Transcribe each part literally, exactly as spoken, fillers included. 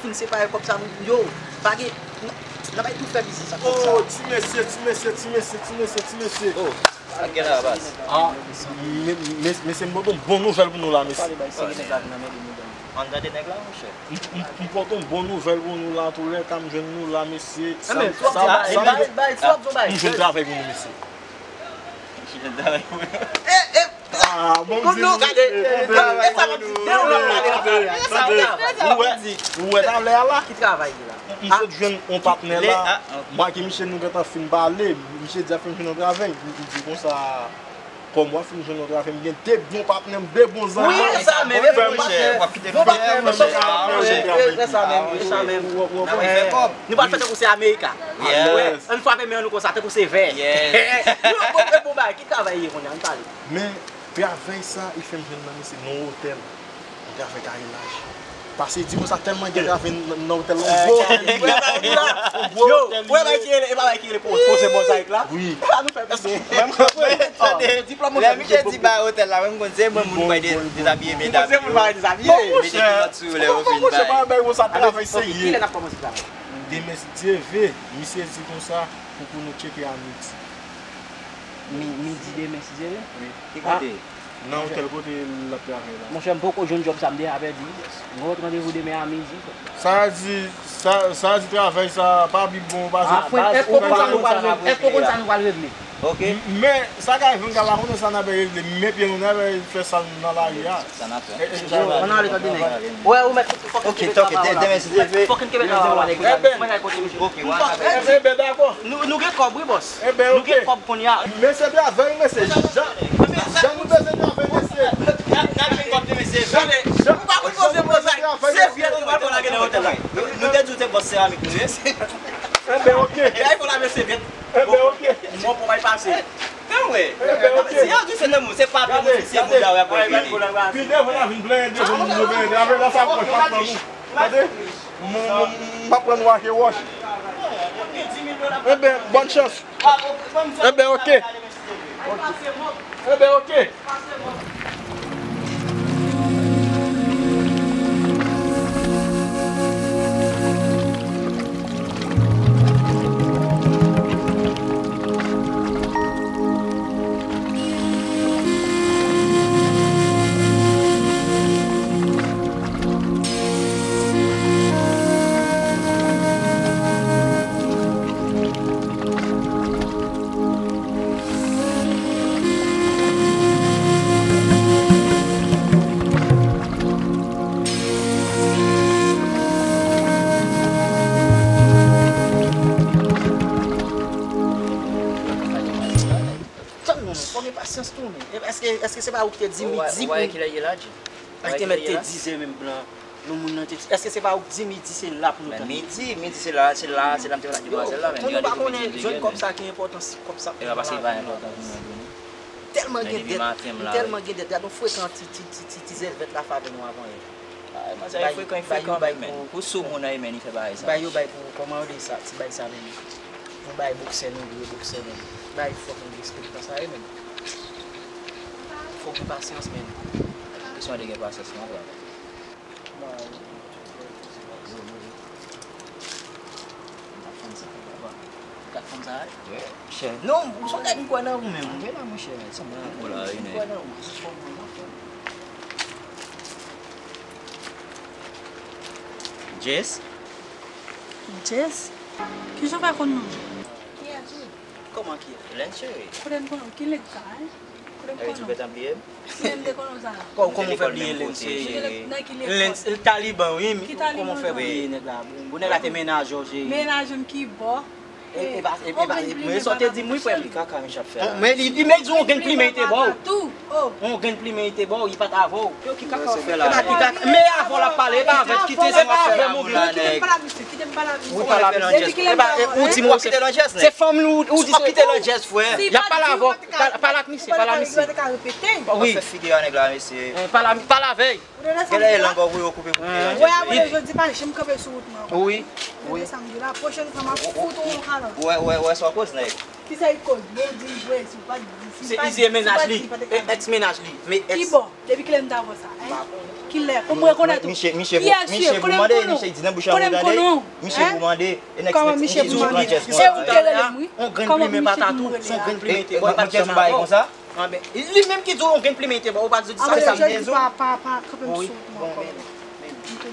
Fin separe kòb sa, moun yo, pa gen, n-, n-, n-, bay tou fè biznis ak kòb sa. Oh, ti mesye, ti mesye, ti mesye, ti mesye, ti mesye. Oh, sa k gen la, baz? Ah, me-, me-, mesye, m pote yon bon nouvèl pou nou la, mesye. Pale bay serye, nèg la vin anmède nou, dan. Ann tande nèg la, monchè. M, m, m pote yon bon nouvèl pou nou la, antoulèka, m jwenn nou la, mesye. Sa, sa, sa, bay, bay, sa, bay. M jwenn travay pou nou, mesye. M jwenn travay pou nou. Eh, eh, Ah, bon, di nou, gade, e sa w ap di, de ou lòt pale la, e sa w ap di. Ou wè, ou wè talè a la? Ki travay li la? M sot jwenn yon patnè la. Mwen ak misye nou gentan fin pale. Misye di a fin jwenn yon travay. M di konsa, kòm w ap fin jwenn yon travay, m gen de bon patnè m, de bon zanmi. Wi, e sa menm, e bon patnè. Bon patnè, bon patnè, e sa menm, e sa menm. Nou pral fè tankou se Amerika. Ann frape men an nou konsa, tankou se vè. Bon, bon, bon bagay, ki travay li ye kounye a? Ann pale. Men, travay sa, li fè m jwenn nan, mesye, nan yon otèl. Yon travay karilaj. Pase di konsa, tèlman gen travay nan, nan otèl la, yon gwo otèl li ye. Yon gwo otèl li ye. Wè bagay ki rele, e pa bagay ki rele poze bòzayik la? Wi. Sa nou fè pase. Menm kanpe. Tande, diplòm mwen fè. Lè misye di bay otèl la, menm konn se mwen moun bay dezabiye medam yo. Se moun bay dezabiye. Mete kilòt sou yo lè yo fin bay. Monchè, pa bay konsa, travay serye. Kilè n ap kòmanse travay? Demen, si Dye ve, misye di konsa, pou, pou nou tcheke a midi. Mi-, midi demen, si Dye ve? Wi. Ki kote? Nan otèl kote l ap travay la. Monchè, m poko jwenn djòb sa, m deja pèdi. M gen yon lòt randevou demen a midi. Sa di, sa, sa di travay sa pa pi bon pase. Ah, frè, èske w konn sa nou pral regle? Èske w konn sa nou pral regle? Ok. M-, men, sa k rive, m ka pa konnen sa n ap regle. Men pye nou, n ap fè sa nan lari a. Sa n ap fè. Ann ale tande nèg. Wè, ou mèt fòk kenbe travay la. Fòk kenbe travay la. Enben, enben, dakò. Nou, nou gen kòb, wi, bòs. Enben, ok. Nou gen kòb kounye a. Mesye travay, mesye. Jan, jan nou bezwen travay, mesye. N ap, n ap jwenn kòb de mesye. Jan, jan nou bezwen travay, mesye. Se vyèt ou pral lage nan otèl la. Nou, nou te di w se bòs seramik nou ye. Enben, ok. Enben, ok. Mwen pou bay pase. Tann wè. Enben, ok. Si yo di se nan moun, se pa byen ofisye moun la w ap wè vini. Pi devan la vin plenyen devan moun yo plenyen. Apre la sa pran chak nan moun. Tande? M, m, m ap pran nou ake wòch. Enben, bòn chans. Enben, ok. Enben, ok. Tann non, men, fò gen pasyans tou, men. E, èske, èske se pa ou ki te di midi pou... Ou wè kilè l ye la, Dji? Ay te mèt te dizè menm blan. Nou moun nan te di, èske se pa ou k di midi se la pou nou tann? Midi, midi se la, se la, se la m te pale ak demwazèl la, men pou nou pa konnen jwenn kòb sa ki enpòtan, kòb sa. E pa paske li pa enpòtan pou mwen, pou nou. Tèlman gen dèt, tèlman gen dèt, gad yon frekan ti, ti, ti, ti, ti zèlvèt la favè nou avan yè. Ay, manzè frekan, frekan menm, men. Pou sou moun nan, men, li fè bagay sa. Bay yo, bay pou, kòman yo rele sa, ti bay sa menm. Pou bay boksè nou, vre boksè menm. Bay fòk nou respektan sa, menm. Fòk gen pasyans, menm. Kesyon de gen pasyans, non, frè. Chè, non, ou se yon nèg m kwè nan ou menm. Antre la, monchè, sanble m kwè nan ou. Jess? Jess? Kijan w fè konn non m? Kiyès ou? Kòman ki? Lens, cheri. Kote n konn ou? Ki lig sa, en? Kote n konn ou? Ou gentan bliye m? Men m te konn ou sa. Kò-, kòman w fè bliye Lens, cheri? Lens, Taliban, wi. Kòman w fè bliye nèg la? Bon, nèg la te menajè w, cheri. Menajè m ki bò? E, e pa, e, e pa, mwen sa w te di m, wi, frè m. Kaka, men chap fè la. Men li, li, men di w yon grenn plimen li te ba w. Yon grenn plimen li te ba w, li pa t avè w. Yo, ki kaka w fè la? E pa ki kaka, men avè w l ap pale, e pa avè w, kite se pa avè m, yon grenn. Kite m pale ak misye, kite m pale ak misye. Wi, pale ak misye. Depi kilè m pa avè w, en? Ou di m w kite Landjès, men. Se fanm li ou, ou di se fanm li. Y ap pale avè w. Pale ak misye, pale ak misye. Wi. Fè figi a nèg la, mesye. Pale, pale avè l. Genlè e lang ou pou yo koupe, koupe Landjès. Wè, apre jodi pa janm kanpe sou wout mwen ankò. Wi. Tande sa m di w la, pwochèn fwa m ap fout ou yon kalòt. Ou wè, ou wè, ou wè sa w koz, nèg? Kisa li koz? Bon, di m vre, si w pa t di, si w pa t di, si w pa t di, pa t ka. Se Izye mennaj li, e, èks mennaj li. Men ki bò? Depi kilè m ta wè sa, en? Kilè? Kòman w rekonèt ou? Kiyès ou ye? Konnen m konnen w? Konnen m konnen w? Kòman misye pou mande? E ou te rele m, wi. Kòman misye pou mande? Anben, li menm ki di w yon grenn plimen te ba w, ou pa di sa. Anben, jodi pa, pa, pa kanpe m sou wout mwen ankò.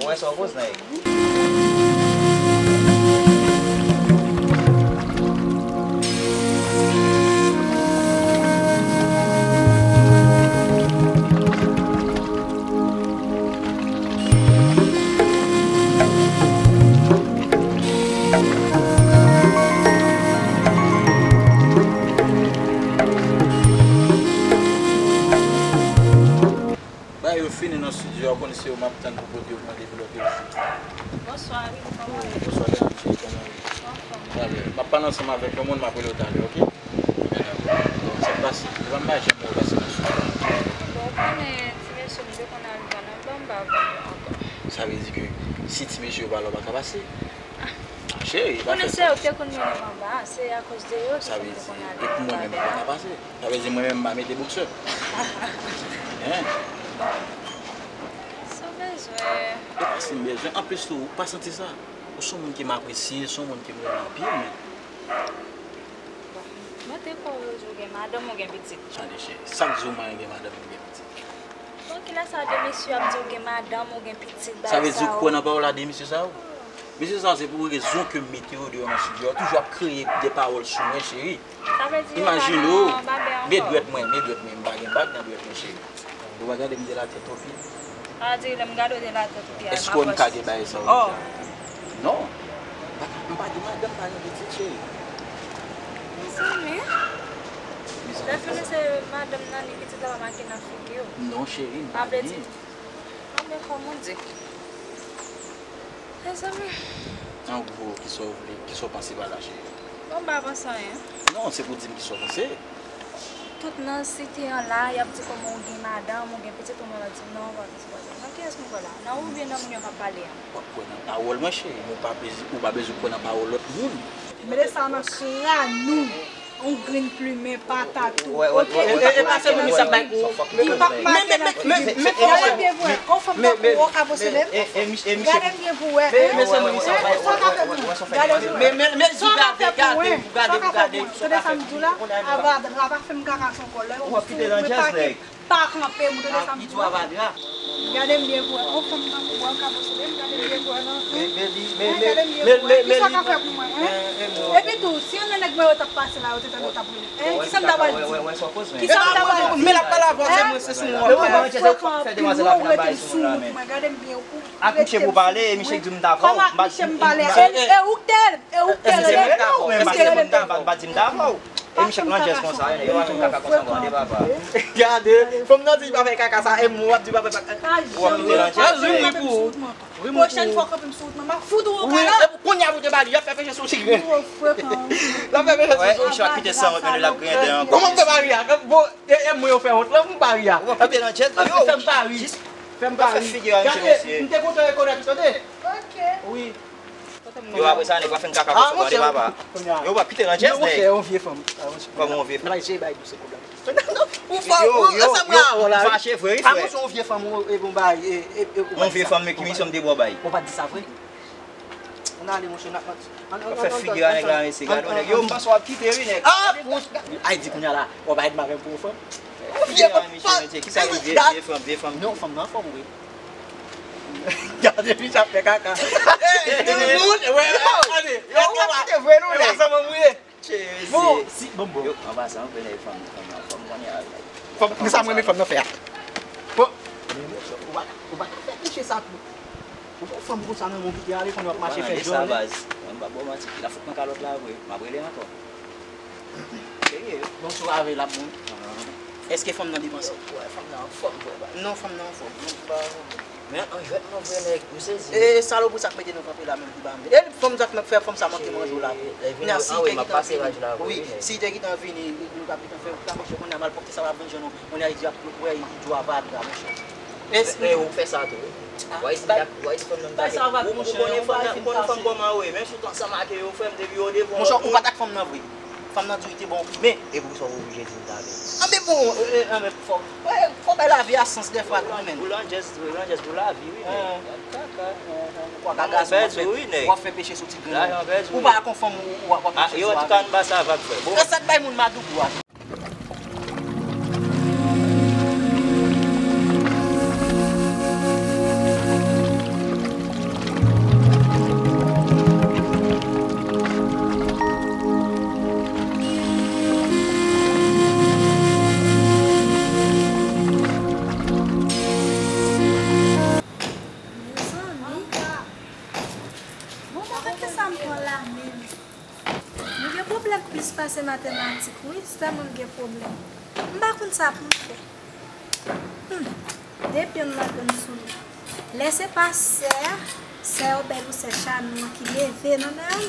Ou wè sa w koz, nèg? Bagay yo fini nan estidyo a, ou konn se yo m ap tann pou pote yo pou mande pou lòt yo. Bonswa, Aline, kòman w ye? Bonswa, Dayane, cheri, kòman w ye? Anfòm. Trè byen. M ap pale ansanm avèk yon moun, m ap rele w talè, oke? Bon, sa k pase? Devan m pa janm wè w pase nan estidyo a. Bon, ou konnen ti mesye m te konn al ba nan ban, m pa konn yo ankò. Sa vle di ke si ti mesye yo pa la, w pa ka pase? Ah, cheri, pa fè sa. Ou konnen se yo ki te konn mennen m anba, se akoz de yo ki fè m te konn ale anba. Sa vle di, e pou mwen menm, ou pa ka pase? Sa vle di mwen menm m pa mete boksè. Hein? Sa w bezwen. E pa si m bezwen. Anplis tou, ou pa santi sa? Ou se yon moun ke m apresye, se yon moun ke m renmen anpil, men. Bon, mwen te kwè w di w gen madanm, ou gen pitit. Chande cheri, sa k di w mwen gen madanm, ou gen pitit? Bon, kilè sa de mesye ap di w gen madanm, ou gen pitit, bagay sa yo? Sa vle di w kwè nan pawòl a de mesye sa yo? Mesye sa yo se pou rezon ke m mete yo deyò nan estidyo a, toujou ap kreye de pawòl sou mwen, cheri. Sa vle di yo pa nan babe ankò? Imajine w, men dwèt mwen, men dwèt mwen, m pa gen bag nan dwèt mwen, cheri. Ou pa gade m de latèt o pye? Sa vle di lè m gade w de latèt o pye a, m ap wè. Èske w ka gen bagay sa yo deja? Non. M pa gen madanm, m pa gen pitit, cheri. Mezanmi. Mezanmi. Lè fini se madanm nan ni pitit la pa make nan figi w. Non, cheri, m pa gen. Sa vle di, anben kòman w di? Mezanmi. An gwo, kisa w vle, kisa w panse pa la, cheri? Bon, m pa panse anyen. Non, se pou di m kisa w panse. Tout nan site an la, y ap di kòman ou gen madanm, ou gen pitit, ou menm w ap di non, ou pa gen. Nan kiyès mwen kwè la? Nan ou oubyen nan moun yo k ap pale an? W ap kwè nan pawòl mwen, cheri, men w pa bezwen, ou pa bezwen kwè nan pawòl lòt moun. Mete sa nan kràn ou. Yon grenn plimen pa tatou. Oke? E, e, e pa se moun sa bay pou ou. Li p ap make nan figi. Gade m byen pou wè. Yon fanm tankou ou ka posede m? Gade m byen pou wè. Sa w ka fè pou mwen? Gade m byen. Sa w ka fè pou mwen? Sa w ka fè pou mwen? Tande sa m di w la? Ava, ava fè m kaka sou kò. Lè ou sou mwen pa ki Pa kanpe, m tande sa m di w. Gade m byen pou wè. Yon fanm tankou w, w ka posede m, gade m byen pou wè, non. Gade m byen pou wè. Kisa w ka fè pou mwen, en? Epi tou, si yon nèg mwen yo t ap pase la, yo te tande w t ap rele. En, kisa m ta pral di? Kisa m ta pral di? Men l ap pale avè w, se mwen, se sou mwen. Frekan anpil, ou rete sou wout mwen, gade m byen, ou rete sou wout mwen. Kòman ak misye m pale a? E ou k te rele m? E ou k te rele m? M pa di m dakò. E m chak nan jès konsa, yo pa fè kaka konsa ankò, tande papa. Gade, fanm nan di li pa fè kaka sa, e mwen w ap di pa fè kaka. W ap kite nan jès. Pwochèn fwa w kanpe m sou wout mwen, m ap fout ou yon kala. Wi, e kounye a pou te bali, y ap fè peche sou chigren. L ap fè peche sou chigren. Wè, e chak kite san wòt, men l ap griyen dèyè ankò. Kòman m fè pa ri a? Bon, e, e mwen yo fè wont lan, m pa ri a. W ap kite nan jès, yo. Fè m pa ri. Fè m pa ri. Gade, m te kontan rekonèt ou, tande. Ok. Wi. Yo, apre sa, nèg la fin kaka konsa, tande papa. Yo, w ap kite nan jès, nèg. Monchè, yon vye fanm. Kòman yon vye fanm? Ou fò, ou sanble avè w la, wi. Fache vre, wi, frè. Monchè, yon vye fanm, ou, e bon bagay, e, e, e, ou pa di sa. Yon vye fanm, men ki misyon m te ba w bay? Ou pa di sa vre. Ann ale, monchè, n ap manti. W ap fè figi a nèg la, mesye, gade yon nèg. Yo, m panse w ap kite, wi, nèg. Ah, ay, di kounye a la, w ap bay marèn pou yon fanm? Vye fanm. Kisa li vye, vye fanm, vye fanm? Non, fanm nan anfòm, wi. Gade, li ap fè kaka. Ey, nou, nou, wè, gade. Yo, w ap kite vre, non, nèg. Bon, si, bon, bon. Yo, an pasan, ou konnen fanm, fanm nan, fanm konnen a. Fanm, men sa mwen, men fanm nan fè a. Bon. Ou pa, ou pa ka fè kliche sa tou. Ou fè fanm konsa nan moun ki te ale, fanm ap mache fè djòl. Mwen pa ba w manti, la fout nan kalòt la vre. M ap rele ankò. Serye, wi. Bon, sou avè l ap bon. Èske fanm nan depanse? Wè, fanm nan anfòm, vre. Non, fanm nan anfòm. Non, li pa anfòm. Men an jwèt mwen vre nèg, m sezi. E salopri sa k mete nou kanpe la menm ki ba m. E fanm sa k fè fanm sa manke manje w la vre. Nan si te gentan vini. Wi, si te gentan vini, nou t ap gentan fè w ta monchè kounye a malpwòpte sa w ap vin jwenn ou. Kounye a li di ap wè li di w ava dra monchè. E ou fè sa tou wi. Wè si, wè si fanm nan ta gen. Ou konnen fanm nan, ou konnen fanm kòman yo ye, menm si w t ansanm ak yo, frè m, depi yo devan. Monchè, ou pa t ak fanm nan vre. Fanm nan di w li te ba w plimen. E poukisa w oblije di m sa menm? Anben bon, anben fò, fò bay lavi a sans dèfwa tou, menm. Ou landjès, ou landjès pou lavi, wi, nèg. Kaka, ou, ou, ou, kaka, w ap fè peche soti grenn. Ou pa ak yon fanm, ou, ou ap fè peche sou lavi. Yo, antouka, ann ba sa vag, frè. Bon. Sa k bay moun madougou a. Mezanmi. Bon, mwen, kisa m pran la menm? M gen pwoblèm plis pase matematik, wi, sèlman m gen pwoblèm. M pa konn sa pou m fè. Hmm, de pye m nan grenn soulye. Lè se pa sè, sè Obèy pou sè Chanou an ki leve nan men m,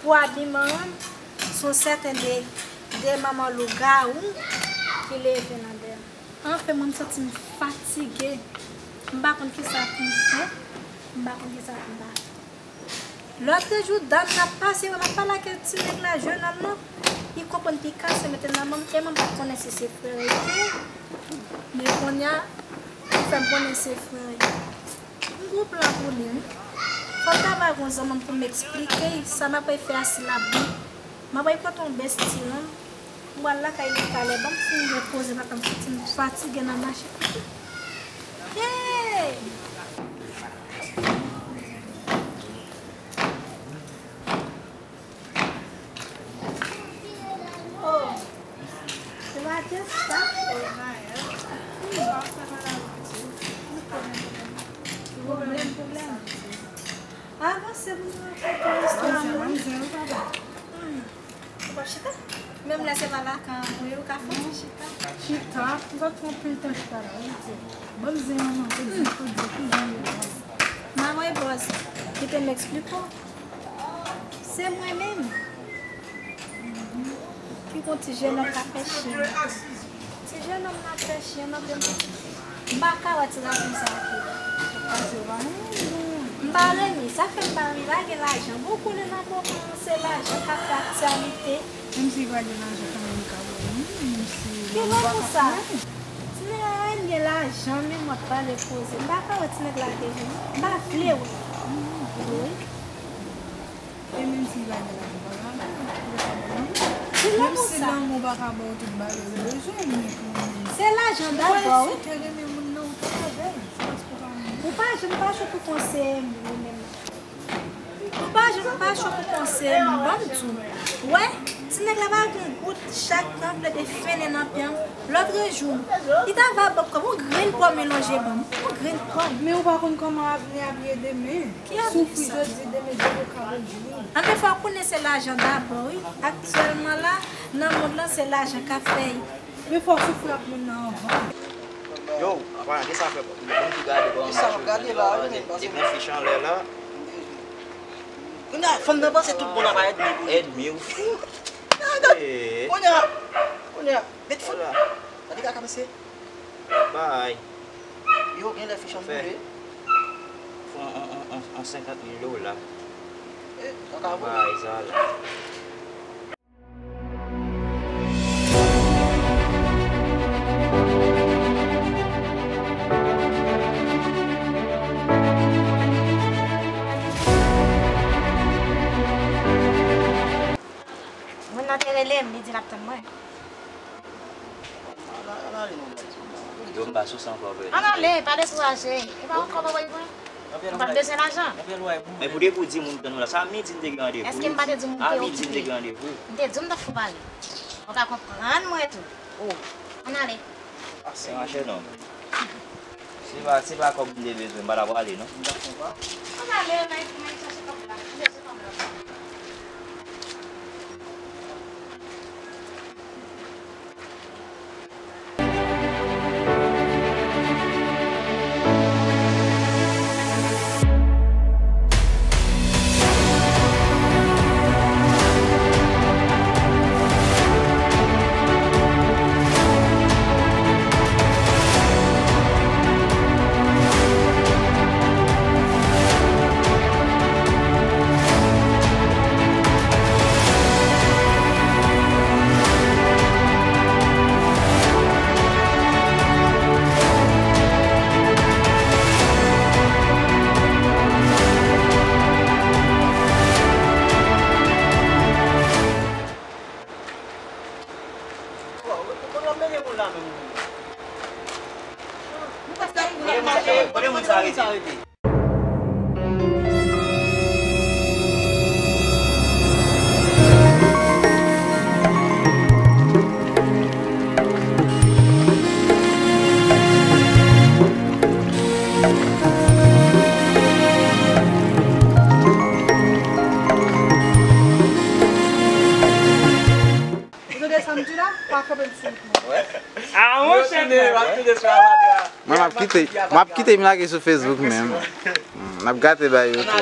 pou abiman an, se yon sèten de, de manman lougawou ki leve nan men m. Anfen, mwen, m santi m fatige. M pa konn kisa pou m fè. M pa konn kisa pou m pa fè. Lòt jou, dam nan ap pase, m ap pale ak ti nèg la, jennonm nan. Li konprann pi kase mete nan men m, e mwen m pa t konnen si se frè l te ye. Men kounye a, li fè m konnen se frè l ye. M gon plan pou li, wi. Fò m ta va gon zanmi m pou m eksplike l sa m ap fè a, si l ap bon. M ap al kote yon bèsti lan. M pral lakay li talè. Ban m fin repoze, paske m santi m fatige nan mache. Hey! Oh, se pa just sa. Pwoblèm, pwoblèm. Avanse pou nou rakonte istwa nou. Hmm. Ou p ap chita? Menm lè se pa lakan an, wi, ou ka fè ti chita. Chita, ou sa pran anpil tan chita la, wi, ti. Ban m zen manman, pou di, pou di, pou di. Manman e bòs, kite m eksplike w. Se mwen menm ki gon ti jennonm k ap fè chen. Ti jennonm nan ap fè chen nan, m pa ka wè ti gason sa a ki la. M pa renmen, sa fè m pa renmen, pa gen lajan. Bon, ou konnen nan moman an, se lajan k ap fè aktyalite. Menm si pa gen lajan, kanmenm, li ka ba w, menm si... Ki bon pou sa? Ti nèg la, gen lajan, men mwen pale koze. M pa ka wè ti nèg la deja. M pa vle wè. Wi. E menm si li pa gen lajan, pa grave, li pa ka ba w lanmou. Menm si lanmou pa ka ba w tout bagay ou bezwen, men kanmenm. Se lajan dabò, wi. Si w te renmen moun nan, ou t ap avè l. Se paske ou pa renmen. Ou pa janm pa cho pou konseye m, ou menm. Ou pa janm pa cho pou konseye m, ban m di w. Wè, ti nèg la pa gon gout, chak tan plede fennen nan pye m. Lòt jou, li ta va ban m kòb, yon grenn pòm li lonje ban m. Yon grenn pòm. Men ou pa konn kòman avni ap ye demen. Ki ap viv sa? Soufri jodi, demen Dye vle ka rejwi. Anben, fò w konnen se lajan dabò, wi. Aktyèlman la, nan mond lan, se lajan k ap fè l. Men fò w soufri ak moun nan anvan. Yo, apa, ki sa fè, bon, ki gade, bon, ki sa w ap gade la, wi, men, de, de grenn fich anlè la. Kounye a, fanm nan panse tout bon nan pa èdmi pou li. Èdmi, ou fou. Kounye a, kounye a, met fout. Gade kaka mesye. Bay. Yo, genlè fich an boule. Fè yon, yon, yon, yon, yon senkant mil dola. Eh, sa ka boule. Bay sa la. Moun nan te rele m, li di l ap tann mwen. Yo, m pa sou sa ankò, vre. Ann ale, pa dekouraje. E pa ankò, pa voye pran. Nou pa t bezwen lajan. Men pou depi w di moun tann ou la, sa m di n te gen randevou. Èske m pa te di w m te okipe? M te di w m t ap fou pale. Ou ka konprann mwen tou. Oh, ann ale. Se mache non. Se pa, se pa kòb m te bezwen, m pa ta prale non. Ann ale, n a, n a chache kòb la. M bezwen kòb la. Ah, monchè. Mwen, m ap kite, m ap kite m lage sou Facebook menm. Hmm, n ap gate bay yo tou.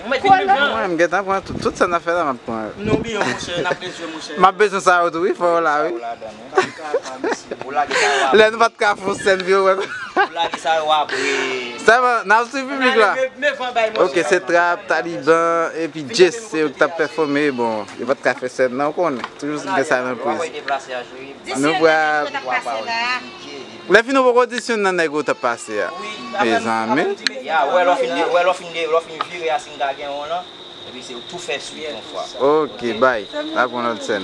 Mwen, m gentan pran tout, tout sa n ap fè la, m ap pran. M ap bezwen sa yo tou, wi, fò w la, wi. Lè nou pa t ka fè sèn pou yo wè. Sèlman, n ap swiv piblik la. Ok, se Trap, Taliban, epi Jess, se yo ki t ap pèfòme. Bon, yo pa t ka fè sèn nan, ou konnen. Toujou gen sa nan priz. Nou pral. Lè fini, ou poko di si youn nan nèg ou t ap pase a. Mezanmi. Ya, wè, lè w fin, wè, lè w fin, lè w fin vire a, si m ta gen yon lan, epi se tou fè swit yon fwa. Ok, bay. N ap pran lòt sèn.